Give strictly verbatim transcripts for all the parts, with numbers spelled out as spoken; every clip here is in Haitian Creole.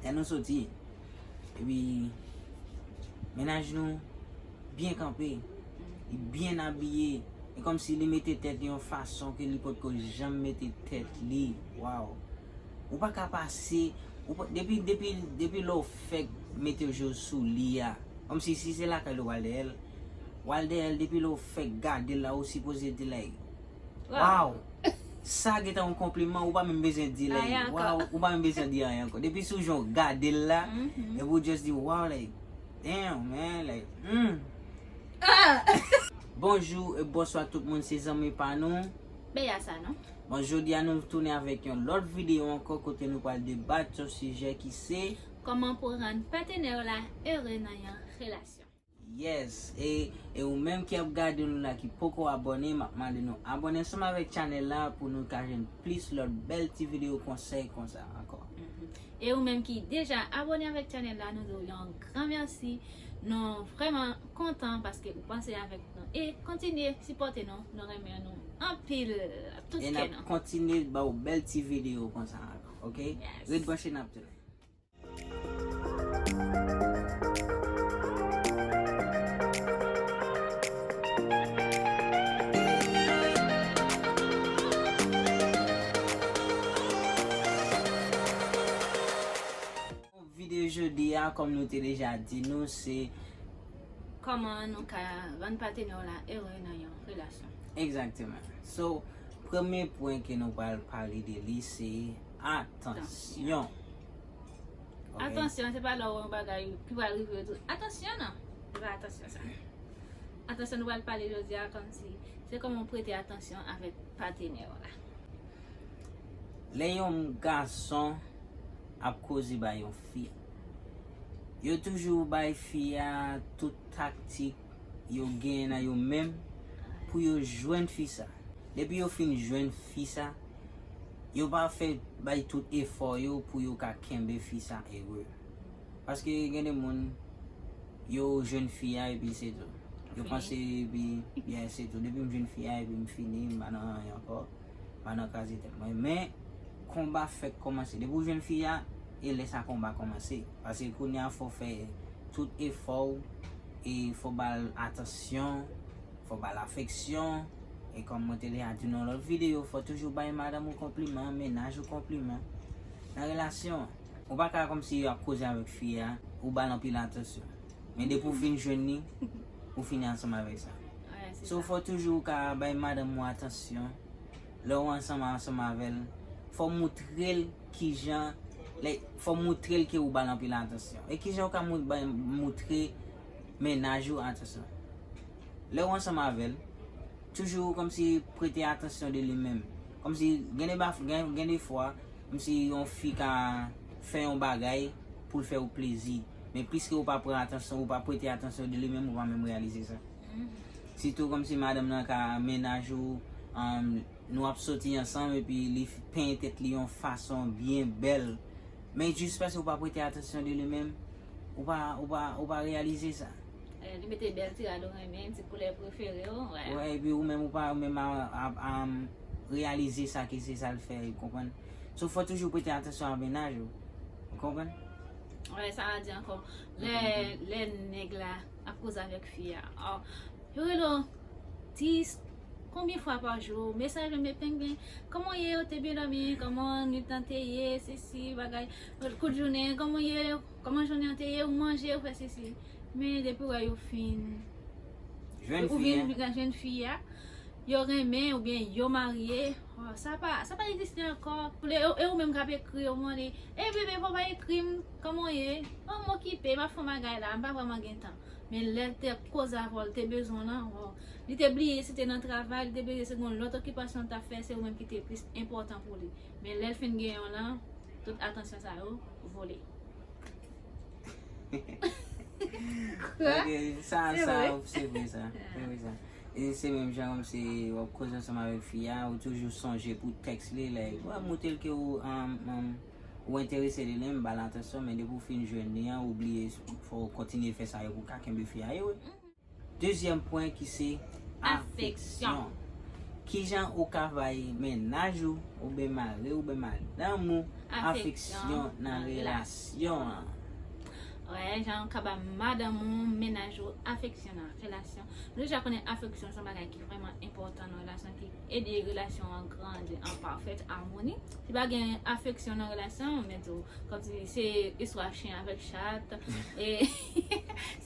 Lè nou soti, epi mennaj nou byen kanpe, li byen abiye, e kòmsi li mete tèt li yon fason ke li potko janm mete tèt li. Waw. Ou pa ka pase, ou pa, depi, depi, depi lè w fèk mete je w sou li a, kòmsi si se lakay li w al dèyè l, w al dèyè l, depi lè w fèk gade l la, ou sipoze di like, waw. Sa gentan yon konpliman, ou pa menm bezwen di like, waw, ou pa menm bezwen di anyen ankò. Depi sou jan w gade l la, epi ou just di, waw, like, damn, man, like, hmm. Bonjou e bonswa tout moun, se zanmi pa nou. Beya sa, non? Bon, jodi a nou tounen avèk yon lòt videyo ankò kote nou pral debat yon sijè ki se kòman pou rann patnè w la ere nan yon relasyon. Yes, e, e ou menm ki ap gade nou la ki poko abòne, m ap mande nou abòne ansanm avèk chanèl la pou nou ka jwenn plis lòt bèl ti videyo konsèy konsa ankò. Mhm. E ou menm ki deja abòne avèk chanèl la, nou di w yon gran mèsi. Nou vrèman kontan paske ou panse avèk nou. E kontinye sipòte nou, nou renmen nou anpil. Tout kè nou. E n ap kontinye ba w bèl ti videyo konsa ankò, oke? Yes. Ret branche, n ap tounen. Videyo jodi a, kòm nou te deja di nou, se kòman nou ka rann patnè w la ere nan yon relasyon. Egzakteman. So, premye pwen ke nou pral pale de li, se atansyon. Atansyon. Ok? Atansyon, se pa lè w wè yon bagay ki pral rive w di, "Atansyon non." Se pa atansyon sa. Atansyon, nou pral pale jodi a kòmsi se kòman w prete atansyon avèk patnè w la. Lè yon gason ap koze bay yon fi, yo toujou bay fi a tout taktik yo genyen nan yo menm pou yo jwenn fi sa. Depi yo fin jwenn fi sa, yo pa fè bay tout efò yo pou yo ka kenbe fi sa ere. Paske gen de moun, yo jwenn fi a epi se tou. Yo panse epi, yeah, se tou. Depi m jwenn fi a epi m fini, m pa nan anyen ankò. M pa nan kraze tèt mwen. Men, konba fèk kòmanse. Depi w jwenn fi a, e lè sa konba kòmanse. Paske kounye a fò w fè tout efò w, e fò w ba l atansyon, fò w ba l afeksyon, e kòm mwen te deja di nan lòt videyo, fò w toujou bay madanm ou konpliman, mennaj ou konpliman nan relasyon an. Ou pa ka kòmsi ap koze avèk fi a, ou ba l anpil atansyon. Men depi w fin jwenn li, ou fini ansanm avèk sa. So, fò toujou w ka bay madanm ou atansyon. Lè w ansanm, ansanm avè l, fò w moutre l kijan, like, fò w moutre l ke ou ba l anpil atansyon. E kijan w ka mou-, bay, moutre mennaj ou atansyon? Lè w ansanm avè l, toujou kòmsi prete atansyon de li menm. Kòmsi gen de ba-, gen, gen de fwa, kòmsi yon fi ka fè yon bagay pou l fè ou plezi. Men pliske ou pa pran atansyon, ou pa prete atansyon de li menm, ou pa menm reyalize sa. Mhm. Sitou kòmsi madanm nan ka mennaj ou, um, nou ap soti ansanm epi li f-, penyen tèt li yon fason byen bèl. Men jis paske ou pa prete atansyon de li menm, ou pa, ou pa, ou pa reyalize sa. Eh, li mete bèl ti rad ou renmen, ti koulè prefere w, wè. Wè, epi ou menm ou pa menm a, a, a, um, reyalize sa ke se sa l fè, ou konprann? So, fò toujou prete atansyon a mennaj ou. Ou konprann? Wè, sa a di ankò. Lè, lè nèg la ap koze avèk fi a. Yo rele w dis, konbyen fwa pa jou? Mesaj yo met peng peng. Kòman w ye? Ou te byen dòmi? Kòman nwit lan te ye? Sesi, bagay. Kout jounen, kòman w ye? Kòman jounen an te ye? Ou manje, ou fè sesi. Men depi w wè yo fin jwenn fi a. Jwenn fi a, yo renmen oubyen yo marye. Oh, sa pa, sa pa egziste ankò. Pou le, e, e ou menm k ap ekri yo mande, "Ey bebe, fò w pa ekri m, kòman w ye? Oh, m okipe, m ap fè yon bagay la, m pa vrèman gen tan." Men lè l te koze avè w, l te bezwen w lan, oh, li te bliye si te nan travay, li te bliye si gon lòt okipasyon l t ap fè, se ou menm ki te plis enpòtan pou li. Men lè l fin gen yon lan, tout atansyon sa yo vole. Ok, sa, se sa, vre. Se vre sa. Se vre sa. E se menm jan kòmsi w ap koze ansanm avèk fi a, ou toujou sonje pou tèks li, like, w ap montre l ke ou, um, um, ou enterese li, li menm, ba l atansyon, men depi w fin jwenn li an, ou bliye, fò w kontinye fè sa yo pou w ka kenbe fi a ere. Dezyèm pwen ki se afeksyon. Afeksyon. Kijan ou ka bay mennaj ou, oubyen mari w, oubyen madanm ou afeksyon nan relasyon an? Wè, jan ou ka ba madanm ou, mennaj ou afeksyon nan relasyon. Nou deja konnen afeksyon se yon bagay ki vrèman enpòtan nan relasyon, ki ede relasyon an grandi an pafèt amoni. Si pa gen afeksyon nan relasyon, men tou, kòmsi se istwa chen avèk chat, e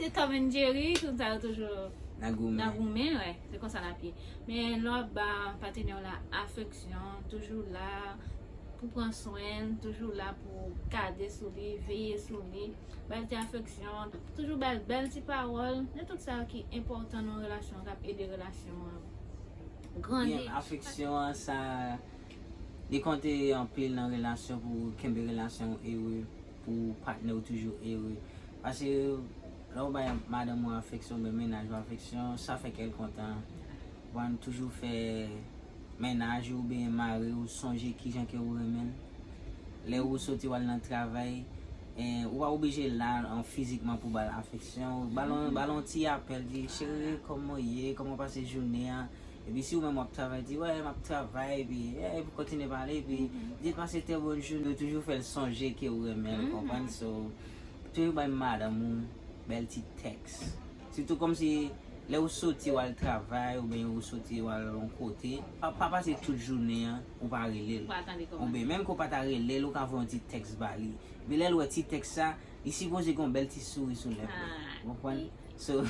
se Tom and Jerry, tout sa yo toujou nan goumen, wè, se konsa l ap ye. Men lè w ap ba patnè w la afeksyon, toujou la pou pran swen l, toujou la pou gade sou li, veye sou li, ba l ti afeksyon, toujou ba l bèl ti pawòl, se tout sa yo ki enpòtan nan relasyon, k ap ede relasyon an grandi. Byen, afeksyon an, sa, li konte anpil nan relasyon pou kenbe relasyon w ere, pou patnè w toujou ere. Paske lè w bay madanm ou afeksyon, oubyen mennaj ou afeksyon, sa fè kè l kontan. Bon, toujou fè mennaj ou oubyen mari ou sonje kijan ke ou renmen l. Lè ou soti w al nan travay, eh, ou pa oblije la an fizikman pou ba l afeksyon. Ba l yon, ba l yon ti apèl, di, cheri, kòman w ye? Kòman w pase jounen an? Epi si ou menm w ap travay, di, wè, m ap travay, epi, eh, epi kontinye pale, epi di l pase trè bòn jounen, ou toujou fè l sonje ke ou renmen l, konprann? So, toujou bay madanm ou bèl ti tèks. Sitou kòmsi lè ou soti w al travay, oubyen ou soti w al yon kote, pa, pa pase tout jounen an, ou pa rele l. Oubyen menm ke w pa ta rele l, ou ka voye yon ti tèks ba li. Epi lè l wè ti tèks sa, li sipoze gen yon bèl ti souri sou lèv li. Ou konprann? So,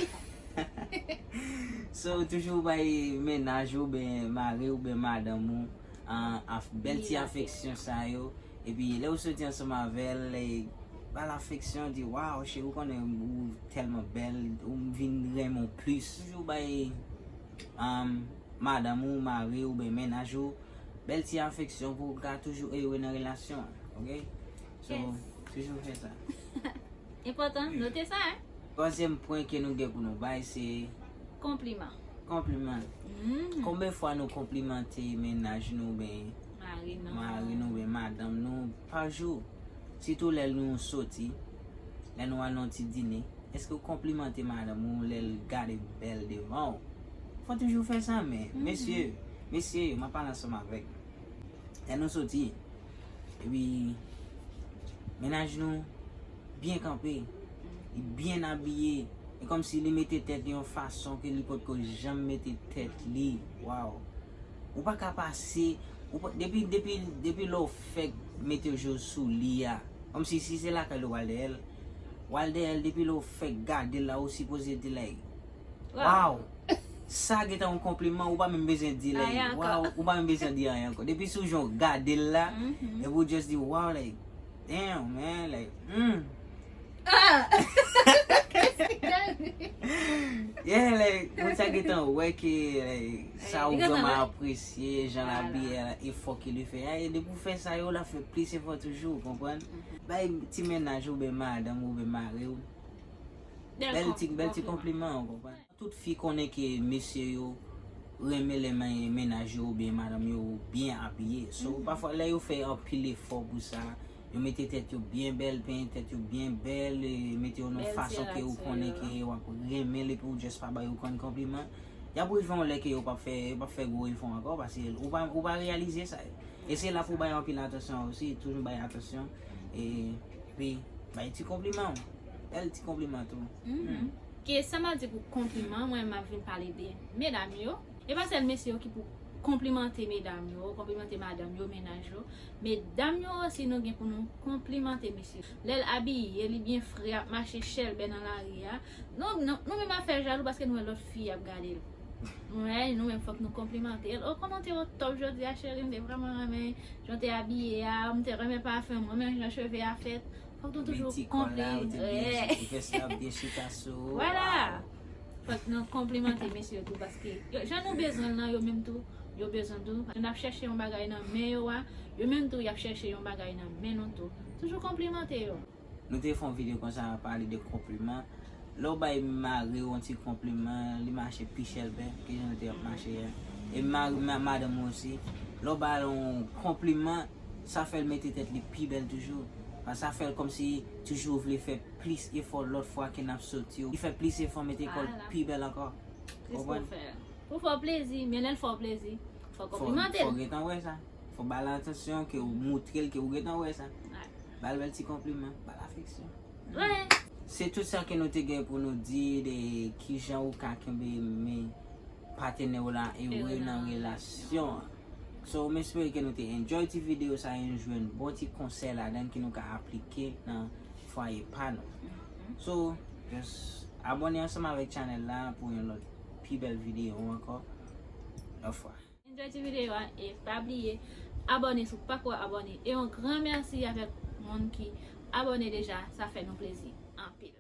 so, toujou bay mennaj ou, oubyen mari ou, oubyen madanm ou, an, af-, bèl ti afeksyon sa yo. Epi, lè ou soti ansanm avè l, e, ba l afeksyon, di, waw, cheri, ou konnen ou tèlman bèl, ou vin renmen w plis. Toujou bay, um, madanm ou, mari ou, oubyen mennaj ou, bèl ti afeksyon pou w ka toujou ere nan relasyon an, oke? So, toujou fè sa. Enpòtan, note sa, hein? Twazyèm pwen ke nou gen pou nou bay, se konpliman. Konpliman. Konbyen fwa nou konplimante mennaj nou, oubyen mari nou, oubyen madanm nou pa jou? Sitou lè nou soti, lè nou al nan ti dine, èske ou konplimante madanm ou lè l gade bèl devan w? Fò toujou fè sa, men, mesye, mesye yo, m ap pale ansanm avèk nou. Lè nou soti, epi mennaj nou byen kanpe, li byen abiye, e kòmsi li mete tèt li yon fason ke li potko janm mete tèt li. Waw! Ou pa ka pase, ou pa, depi, depi, depi lè w fèk mete je w sou li a, kòmsi si se lakay li w al dèyè l, w al dèyè l, depi lè w fèk gade l la, ou sipoze di, like, waw! Sa gentan yon konpliman, ou pa menm bezwen di, like, waw, ou pa menm bezwen di anyen ankò. Depi sou jan w gade l la, epi ou just di, waw, like, damn, man, like, hmm. Yeah, like, moun sa gentan wè ke, like, sa ou vrèman apresye, jan l abiye a, efò ke li fè a, e depi w fè sa yo, l ap fè plis efò toujou, ou konprann? Bay ti mennaj ou, oubyen madanm ou, oubyen mari w bèl ti, bèl ti konpliman, ou konprann? Tout fi konnen ke mesye yo renmen lè men-, mennaj yo oubyen madanm yo byen abiye. So, pafwa, lè yo fè anpil efò pou sa, yo mete tèt yo byen bèl, penyen tèt yo byen bèl, e mete yo nan fason ke ou konnen ke w ap renmen l, epi ou just pa ba yo grann konpliman, y ap rive yon lè ke yo p ap fè, yo p ap fè gwo efò ankò, paske ou pa, ou pa reyalize sa. E se la pou w bay anpil atansyon osi, toujou bay atansyon, epi bay ti konpliman, bèl ti konpliman tou. Ke sa m ap di pou konpliman, mwen m ap vin pale de medam yo. E pa sèl mesye yo ki pou konplimante medam yo, konplimante madanm yo, mennaj yo. Medam yo osi, nou gen pou nou konplimante mesye. Lè l abiye, li byen fre, ap mache chèlbè nan lari a. Nou, nou, nou menm ap fè jalou paske nou wè lòt fi ap gade l. Wè, nou menm fòk nou konplimante l. O, kòman w te o top jodi a, cheri? M te vrèman renmen jan w te abiye a, m te renmen pafen w, m renmen jan cheve a fèt. Fòk nou toujou konpli-, vès la byen chita sou ou. Vwala. Fòk nou konplimante mesye yo tou, paske yo, jan nou bezwen l nan, yo menm tou, yo bezwen tou. Jan n ap chèche yon bagay nan men yo a, yo menm tou, y ap chèche yon bagay nan men nou tou. Toujou konplimante yo. Nou te fè yon videyo konsa, pale de konpliman. Lè w bay mari w yon ti konpliman, li mache pi chèlbè ke jan l te ap mache a. E mari, ma-, madanm ou osi, lè w ba l yon konpliman, sa fè l mete tèt li pi bèl toujou. Paske sa fè l kòmsi toujou vle fè plis efò lòt fwa ke n ap soti. Li fè plis efò, mete kò l pi bèl ankò. Ou konprann? Pou fè w plezi, men lè l fè w plezi, Fò Fò konplimante fò l. Gentan wè sa. Fò ba l atansyon, ke ou montre l ke ou gentan wè sa. Wè. Ba l bèl ti konpliman, ba l afeksyon. Wè. Se tout sa ke nou te gen pou nou di de kijan ou ka kenbe men patenè w la ere nan relasyon an. So, m espere ke nou te enjoy ti videyo sa e nou jwenn bon ti konsèy ladan ke nou ka aplike nan fwaye pa nou. So, just abòne ansanm avèk chanèl la pou yon lòt pi bèl videyo ankò. Lòt fwa. Enjoy ti videyo a e pa bliye abòne si w pako abòne. E yon gran mèsi avèk moun ki abòne deja, sa fè nou plezi anpil.